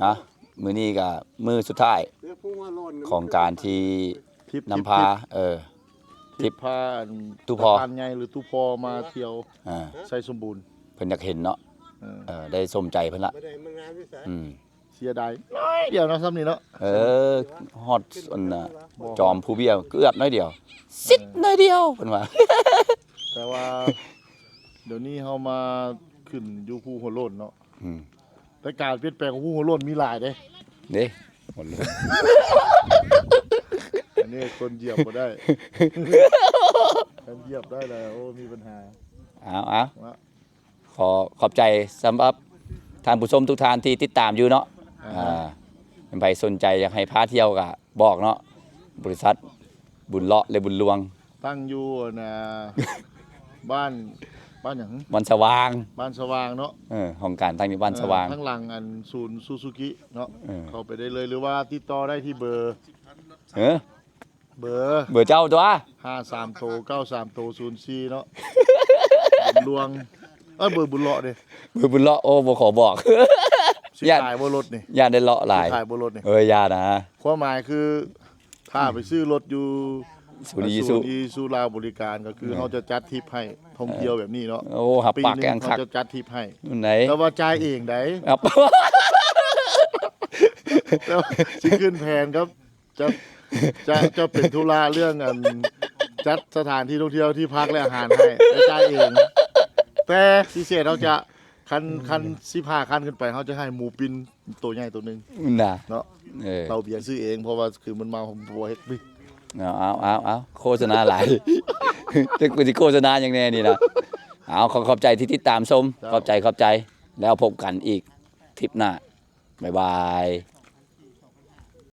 ອ່ະ ມື້ນີ້ກໍມື້ສຸດທ້າຍຂອງການທີ່ນຳພາ ເອີ ທິບພາອັນ ຕູ້ພໍ່ ຕາທ່ານໃຫຍ່ ຫຼື ຕູ້ພໍ່ມາທ່ຽວ ອ່າ ໄຊສົມບູນ ເພິ່ນຢາກເຫັນເນາະ ເອີ ເອີ ໄດ້ສົມໃຈເພິ່ນລະ ບໍ່ໄດ້ມາງານວິສາ ອືມ ເສຍດາຍໜ້ອຍດຽວເນາະ ຊ່ຳນີ້ເນາະ ເອີ ຮອດອັນນ່າ ບໍ່ ຈອມພູເບ້ຍເກືອບໜ້ອຍດຽວ ເອີ ຊິດໜ້ອຍດຽວ ເພິ່ນວ່າ ແຕ່ວ່າ ດຽວນີ້ເຮົາມາຂຶ້ນຢູ່ພູຫົວໂລ້ນເນາະ ອືມ ແຕ່ການປ່ຽນແປງຂອງພູຫົວໂລ້ນມີຫຼາຍເດ້ ເດ້ ຫົວໂລ້ນ ອັນນີ້ຄົນຢຽບບໍ່ໄດ້ ຄັນຢຽບໄດ້ແລ້ວ ໂອ້ ມີບັນຫາ ເອົາ ເອົາ ເນາະ ຂໍຂອບໃຈສຳລັບທ່ານຜູ້ຊົມທຸກທ່ານທີ່ຕິດຕາມຢູ່ເນາະ ອ່າ ອ່າ ເປັນໃຜສົນໃຈຢາກໃຫ້ພາທ່ຽວກໍບອກເນາະ ບໍລິສັດບຸນເລາະ ແລະ ບຸນລວງ ຕັ້ງຢູ່ອັນນ່າ ບ້ານ ບ້ານຫຍັງ? ບ້ານສະຫວ່າງ ບ້ານສະຫວ່າງເນາະ ເອີ ຫ້ອງການຕັ້ງຢູ່ບ້ານສະຫວ່າງ ເອີ ທາງຫຼັງອັນສູນຊູຊູກິເນາະ ເອີ ເຂົ້າໄປໄດ້ເລີຍ ຫຼືວ່າຕິດຕໍ່ໄດ້ທີ່ເບີ ເອີ ເບີ ເບີເຈົ້າຕົວະ ຫ້າສາມໂຕ ເກົ້າສາມໂຕ ສູນສີ່ເນາະ ບຸນລວງ ເອີ ເບີບຸນເລາະເດ້ ເບີບຸນເລາະ ໂອ້ ບໍ່ຂໍບອກ ຊິຂາຍບໍ່ລົດນີ້ ຢ້ານໄດ້ເລາະຫຼາຍ ຊິຂາຍບໍ່ລົດນີ້ ເອີ ຢ່ານະ ຄວາມໝາຍຄື ຖ້າໄປຊື້ລົດຢູ່ສູນອີຊູ ສູນອີຊູລາວບໍລິການ ກໍຄື ເອີ ເຮົາຈະຈັດທຣິບໃຫ້ທ່ອງທ່ຽວແບບນີ້ເນາະ ເອີ ໂອ້ ຮັບປາກຢ່າງຄັກ ເຮົາຈະຈັດທຣິບໃຫ້ ແຕ່ວ່າຈ່າຍເອງໃດ ແຕ່ວ່າຊິຂຶ້ນແຜນກັບ ຈະ ຈະ ຈະເປັນທຸລະເລື່ອງອັນ ຈັດສະຖານທີ່ທ່ອງທ່ຽວ ທີ່ພັກ ແລະ ອາຫານໃຫ້ ແຕ່ຈ່າຍເອງ ແຕ່ພິເສດເຮົາຈະ ຄັນ ອືມ ຄັນສິບຫ້າຄັນຂຶ້ນໄປ ເຮົາຈະໃຫ້ໝູປິ່ນໂຕໃຫຍ່ໂຕໜຶ່ງນະ ເນາະ ເອີ ເຫຼົ້າເບຍຊື້ເອງ ເພາະວ່າຄືມັນເມົາ ບໍ່ເຮັດ ເອົາ ເອົາ ເອົາ ເອົາ ໂຄສະນາຫຼາຍ ແຕ່ກູຊິໂຄສະນາຫຍັງແດ່ນີ້ນະ ເອົາ ຂໍຂອບໃຈທີ່ຕິດຕາມຊົມ ເຈົ້າ ຂອບໃຈ ຂອບໃຈ ແລ້ວພົບກັນອີກທຣິບໜ້າ ບາຍບາຍ.